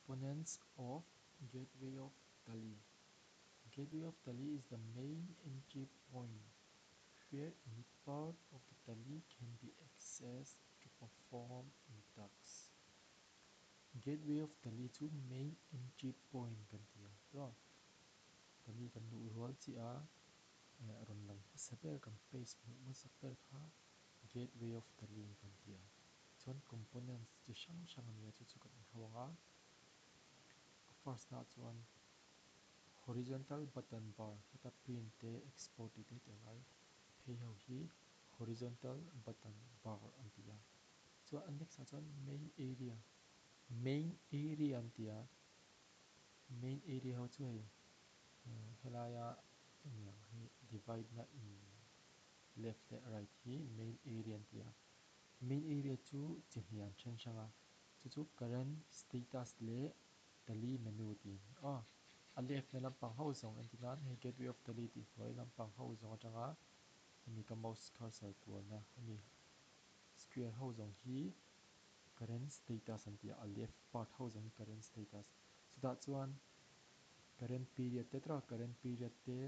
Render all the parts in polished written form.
Components of Gateway of Tally. Gateway of Tally is the main entry point where any part of the Tally can be accessed to perform any tasks. Gateway of Tally chu main entry point kan ti a tiraw? Tally kan luh rual chiah a rawn lang hmasa ber kan page hmuh hmasak ber kha Gateway of Tally kan ti a. Chuan components chi hrang hrang a ni a, chu chu kan inhau ang a. A first naah chuan horizontal button bar heta print te export tih te hetiang lai phei ho hi horizontal button bar an ti a. Chuan a next ah chuan main area, main area an ti a. Main area ho chu hei helaia hemi ang hi divide na in left leh right hi main area an ti a. Main area chu chi hnih an then hrang a, chu chu current status leh Tally menu tiin aw. A left na lampang ho zawng en ti nan hei Gateway of Tally tih hnuai lampang ho zawng atanga hemi ka mouse cursor kualna hemi square ho zawng hi current status an ti a, a left part ho zawng hi current status. Chutah chuan current period te tiraw current period te,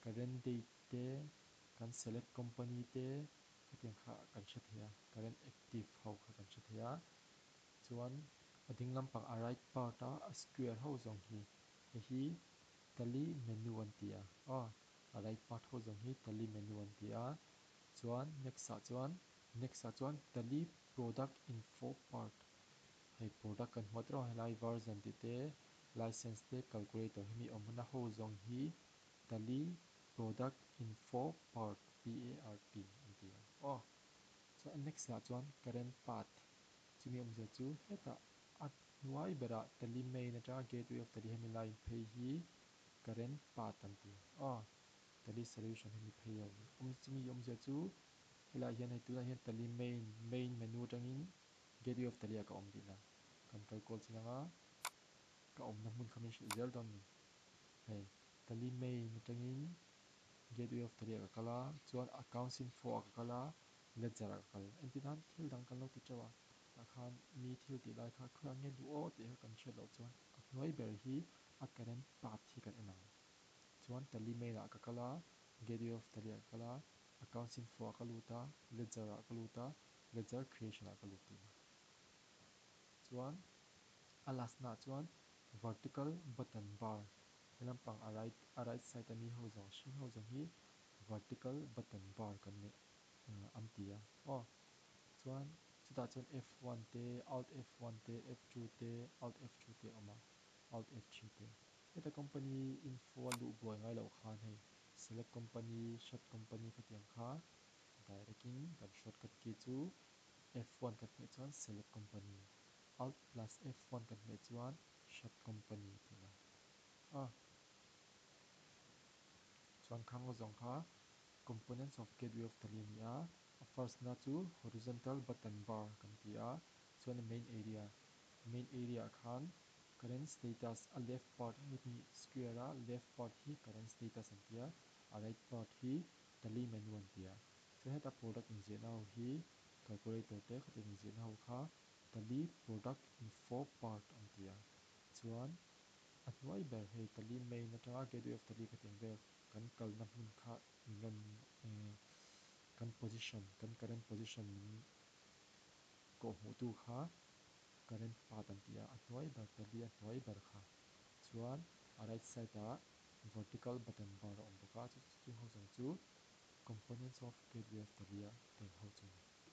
current date te, kan select company te khatiang kha kan hre thei a, current active ho kha kan hre thei a. Chuan a ding lampang a right part a a square ho zawng hi hei hi Tally menu an ti a, aw a right part ho zawng hi Tally menu an ti a. Chuan next ah chuan next ah chuan Tally product info part hei product kan hmuh tiraw helai version tih te license te calculator hemi awm huna ho zawng hi Tally product info part P-A-R-T an ti a, aw. Chuan a next ah chuan current path chumi awmzia chu hetah a hnuai berah Tally main atanga Gateway of Tally hemi line phei hi current path an ti aw. Tally solution hemi phei ho hi awm chumi awmzia chu helaiah hian hei tunah hian Tally main main menu atangin Gateway of Tally ah ka awm tihna kan kal kual chin anga ka awmna hmun kha min hrilh zel dawn a ni. Hei Tally main atangin Gateway of Tally ah ka kal a, chuan accounts info ah ka kal a, ledger ah ka kal. Engtin nan thil dang kan lo ti teuh a, tah khan mi thil tih lai kha khawiah nge duh aw tih kha kan hriat loh chuan a hnuai ber hi a current path hi kan en ang. Chuan Tally main ah ka kal a, Gateway of Tally ah ka kal a, accounts info ah ka lut a, ledger ah ka lut a, ledger creation ah ka lut tihna. Chuan a last naah chuan vertical button bar he lampang a right a right side ami ho zawng hring ho zawng hi vertical button bar kan neih an ti a aw. Chuan chutah chuan F1 te, alt F1 te, F2 te, alt F2 te a awm a, alt F3 te. Heta company info a luh buai ngai loh khan hei select company, shut company khatiang kha direct in kan shortcut key chu F1 kan hmeh chuan select company, alt plus F1 kan hmeh chuan shut company tihna a. Chuan khang zawng kha components of Gateway of Tally a ni a, a first na chu horizontal button bar kan ti a, chuan a main area, main area ah khan current status a left part hemi square a left part hi current status an ti a, a right part hi Tally menu an ti a. Chuan heta product inziahna ho hi calculator te khatiang inziahna ho kha Tally product info part an ti a. Chuan a hnuai ber hei Tally main atanga Gateway of Tally khatiang vel kan kalna hmun kha min rawn kan position kan current position min kawh hmuhtu kha current path an ti a, a hnuai ber Tally a hnuai ber kha. Chuan a right side ah vertical button bar a awm bawk a, chu chu ho zawng chu components of Gateway of Tally a tel ho chu a ni.